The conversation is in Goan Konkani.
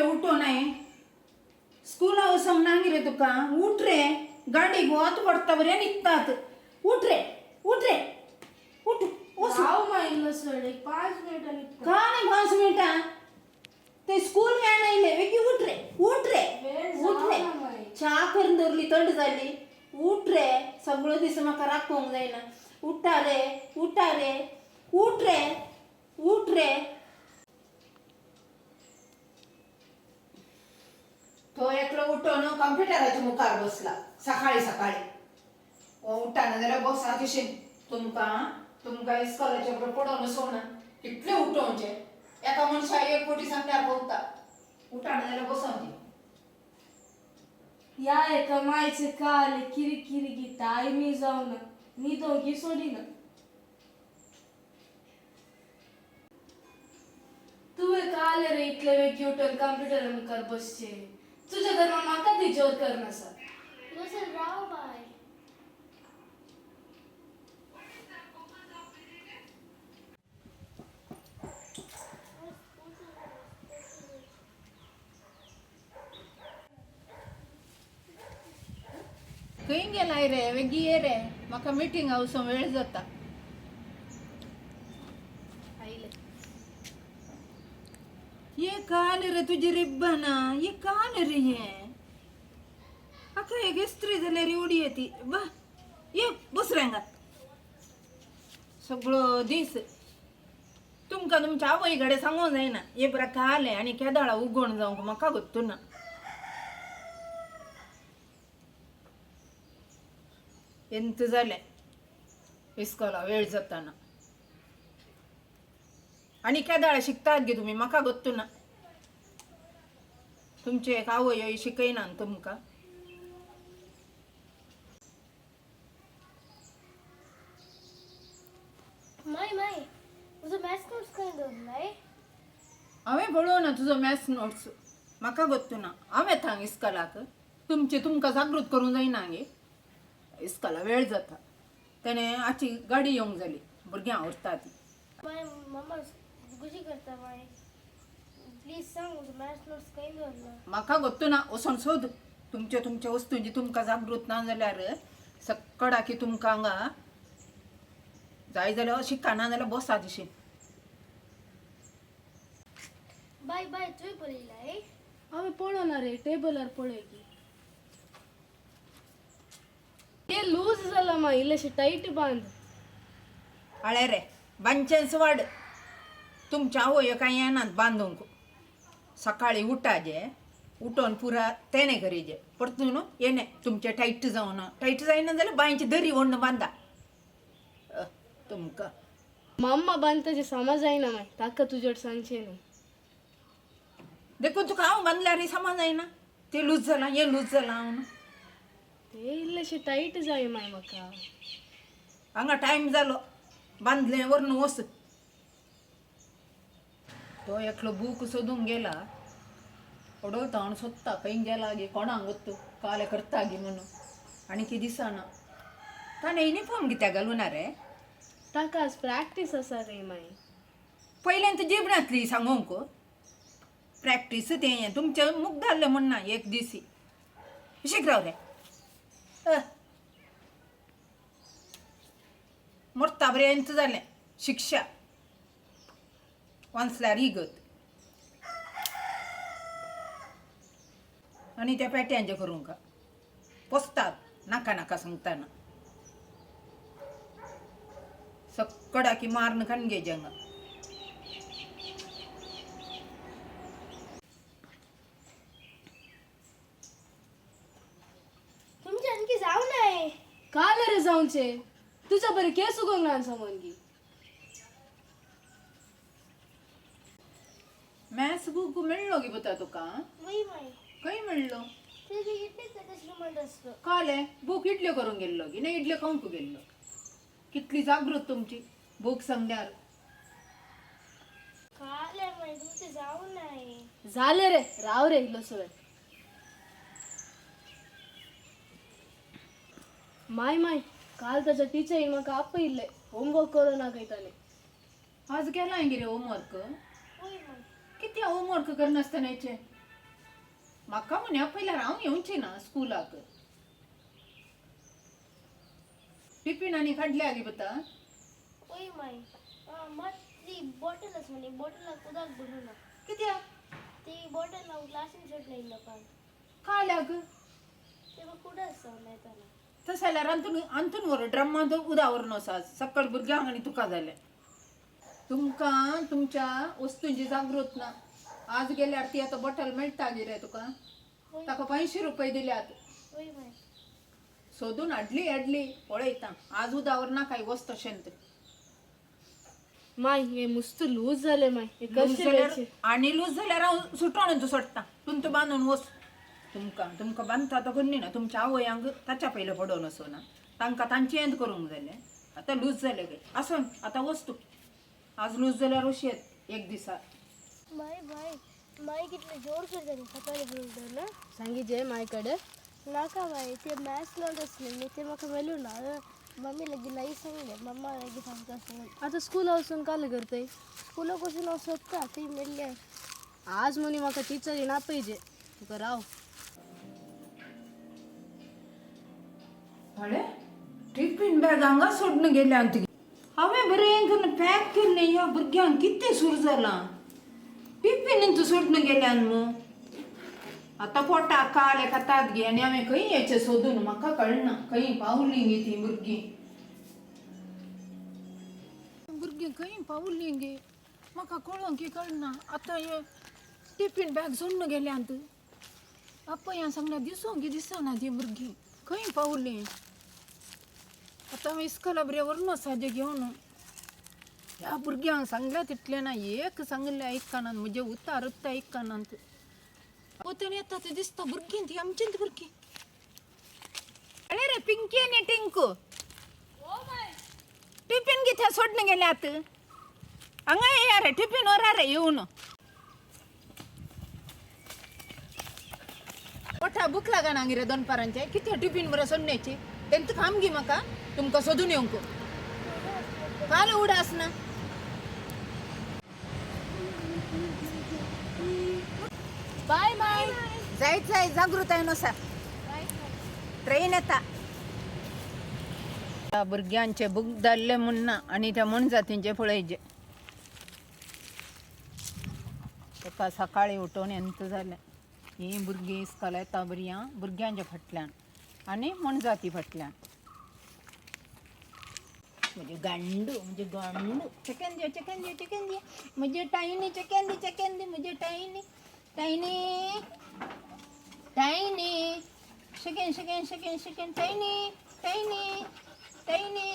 एकले उठो नाही स्कूला वचोंक नांगी रे तुका. उठ रे, गाडी गोवात पडटा बरे निघतात. उठ रे, उठ रे, उठ वच. राव माय इल्लोसो वेळ, एक 5 मिनटां. का नाही 5 मिनटां? ते स्कूल व्हॅन आयले वेगीं. उठ रे, उठ रे. वेळ उठ रे. जावना माय. च्या करून दवरली, थंड जाली. उठ रे, सगळो दीस म्हाका राखोवंक जायना. उठा रे, उठा रे, उठ रे, उठ रे. तो एकलो उठोन कंप्युटराच्या मुखार बसला सकाळी सकाळी. उठा ना जाल्यार बसा तशें. तुमकां तुमकां इस्कॉलाच्या बरोबर पडोवन वचोंक ना. कितले उठोवचें एका मनशाक एक कोटी सांगल्यार पवता. उठा ना जाल्यार बसोन. या एका मायचे काल किरी किरी गी टायमी जावना, न्हिदोंक सोडिना. तुवें काल रे इतले वेगीं उठून कंप्युटरा मुखार बसचें? तुज्या घरा म्हाका ती जोर करनासा. वचून राव बाय. खंय गेलाय रे? वेगीं ये रे, म्हाका मिटींग वचोंक वेळ जाता. आयले. हे काल रे तुजी रिब्बना, हे काल रे. हे आका एक इस्त्री जाल्यार उडी येती. बा ये, बस रे हांगा. सगळो दीस तुमकां तुमच्या आवय कडेन सांगूंक जायना. हे बरें कालें आनी केदाळा उगोण जावंक म्हाका गोत्तू ना. एंत जालें इस्कोला वेळ जाताना. आनी केदाळा शिकतात गे तुमी, म्हाका गोत्तू ना. तुमचे एक आवय शिकयना न्हू तुमकां. माय माय, म्हजो मॅथ्स नोट्स खंय दवरलाय? हांवें पळोवना तुजो मॅथ्स नोट्स, म्हाका गोत्तू ना. हांव येता हांगा इस्कोलाक. तुमचें तुमकां जागृत करूंक जायना गे. इस्कोला वेळ जाता. तेणें आजची गाडी येवंक जाली, भुरग्यांक व्हरता ती. माय, मम्मा गुजी करता. माय, प्लीज सांग, म्हजो मॅथ्स नोट्स खंय दवरला? म्हाका गोत्तू ना, वचोन सोद. तुमच्या तुमच्या वस्तूंची तुमकां जागृत ना जाल्यार सक्कडाकी तुमकां हांगा जाय जाल्यार शिका, ना जाल्यार बसा तशी. बाय बाय, तुवें पळयलाय? हांवें पळोवना रे, टेबलार पळय की. ते लूज जाला माय, इल्लेशें टायट बांद. आळे रे, बांदचेंच वाड. तुमच्या आवयो कांय येनात बांदूंक. सकाळी उठाजे, उठोन पुरा तेणें करीजे, परतून न्हू येणें तुमचें टायट जावना. टायट जायना जाल्यार बांयची दरी ओडून बांदा. तुमकां मम्मा बांदता समा जायना माय, ताका तुजे सांगचें न्हू. देखून तुका हांव बांदल्यार समा जायना. तें लूज जालां, हें लूज जालां हांव. ते इल्लेशें टायट जाय माय म्हाका. हांगा टायम जालो, बांदलें व्हरून वच. तो एकलो बूक सोदूंक गेला, उडोवता म्हूण सोदता. खंय गेला गे कोणाक गोत्तू, काले करता गे म्हणून आनी कितें दिसना. ताणें युनिफॉर्म कित्याक घालूना रे? ताका आज प्रॅक्टीस आसा रे माय. पयल्यान ती जीब नासली सांगूंक प्रॅक्टीस. तें हें तुमचें मुख घाल्लें म्हण ना एक दीस शिक राव रे. मोरता बरें जालें शिक्षा वाचल्यार ही गत. आनी त्या पेट्यांचें करूंक पोसतात नाका नाका सांगतना. सक्कडाकी मारून खाण गे हांगा. तुमचे आणखी जाऊ नये. काल रे जावचे? तुझ्या बरें केस उगोवंक ना सांगून गी. मॅथ्स बूक मेळ्ळो गी पुता तुका? वय माय. खंय मेळ्ळो? तुझे इडली करता श्रीमंत असतो. काले बूक इडल्यो करूंक गेल्लो गी? ना इडल्यो खावंक गेल्लो? कितली जागृत तुमची बूक सांगल्यार. काल माय, तुमचे जाऊ नये. जालें रे, राव रे इल्लोसो वेळ. माय माय, काल ताच्या टिचरीन म्हाका आपयिल्लें, होमवर्क करूं नाका ताणें. आज केलां गे रे होमवर्क? वय माय. कितें होमवर्क करनासतना हेचें? म्हाका म्हणे आपयल्यार हांव येवचें ना स्कुलाक. टिफीन आनी काडल्या गे पुता? ओय माय, मात ती बॉटल आसा न्ही, बॉटलाक उदक भरूना. कित्याक? ती बॉटल हांव क्लासीन सोडून येयल्लो काल. काल्याक? ते म्हाका उडास जावन येताना. तशें जाल्यार अंतून अंतून व्हर ड्रमांत उदक व्हरून वच आज सकाळ भुरग्यांक आनी तुका जालें. तुमकां तुमच्या वस्तूंची जागृत ना. आज गेल्यार ती आतां बॉटल मेळटा गे रे तुका? वय. ताका 500 रुपये दिल्यात. वय माय. सोदून हाडली हाडली पळयता आज उदावर ना काय वस्त तशेंत. माय हे मस्त लूज झाले माय, हे लूज कशे जाल्यार वेचे? आनी लूज जाल्यार हांव सुटोन तूं सोडटा तुमकां बांदून वच. तुमकां तुमकां बांदता तो कोन्नी ना तुमच्या आवयांक ताच्या पयलें पडोवन वचना तांकां तांचें येंत करूंक जालें. आतां लूज जालें काय आसून आतां वच तूं. आज लूज जाल्यार वशेत एक दिसा. माय बाय माय, कितले जोर करता न्ही सकाळी बरोबर ना. सांगी जे मायकडे. नाका बाय, ते मॅथ्स नोट आसले न्ही, ते म्हाका मेलू ना. मम्मी लागीं नाही सांगले, मम्मा लागीं सांगता सांगून. आता स्कूल वचून काल करतय? स्कुलाक वचून हांव सोदता ती मेळ्ळ्यार. आज म्हणी म्हाका टिचरीन आपयजे तुका, राव. अरे टिफिन बॅग हांगा सोडून गेल्या तुगे. हांवें बरें करून पॅक केल्लें. ह्या भुरग्यांक कितें सुरू जालां? टिफिन तूं सोडून गेल्यान मू. आतां पोटाक काल एका तात गे आनी हांवें खंय येचें सोदून म्हाका कळना खंय पावलीं गे तीं भुरगीं. भुरगीं खंय पावलीं गे म्हाका कळोंक की कळना. आतां हे टिफिन बॅग सोडून गेल्यांत. आपय सांगल्या दिसोंक दिसना तीं भुरगीं खंय पावलीं. आतां हांवें इस्कोला बरें व्हरून वचपाचें घेवन. ह्या भुरग्यांक सांगल्या तितलें ना, एक सांगिल्लें आयकनात. म्हजें उतार उत्ता आयकनात. वतन येता ते दिसता भुरगीं ती आमचींच भुरगीं. अरे रे पिंकी आनी टिंकू, टिफिन कित्या सोडून गेल्यात? हांगा येया रे, टिफिन व्हरा रे येवन. पोटा भूक लागना गे रे दनपारांचे? कितें टिफिन बरें सोडण्याची तेंच काम गी म्हाका तुमकां सोदून येवंक काल उडास ना. बाय माय. जायत जाय, जागृताय नोसा ट्रेन येता. त्या भुरग्यांचे बूक जाल्ले म्हूण ना आनी त्या मनजातींचे पळयचे. ताका सकाळीं उठोवन येंत जालें. हीं भुरगीं इस्कोला येता बरीं आं भुरग्यांच्या फाटल्यान आनी मनजाती फाटल्यान. म्हजे गांडू, म्हजे गांडू, चिकन दी, चिकन दी, चिकन दी म्हजे टायनी, चिकन दी, चिकन दी म्हजे tiny, tiny, tiny, chicken, chicken, chicken, chicken, tiny, tiny, tiny.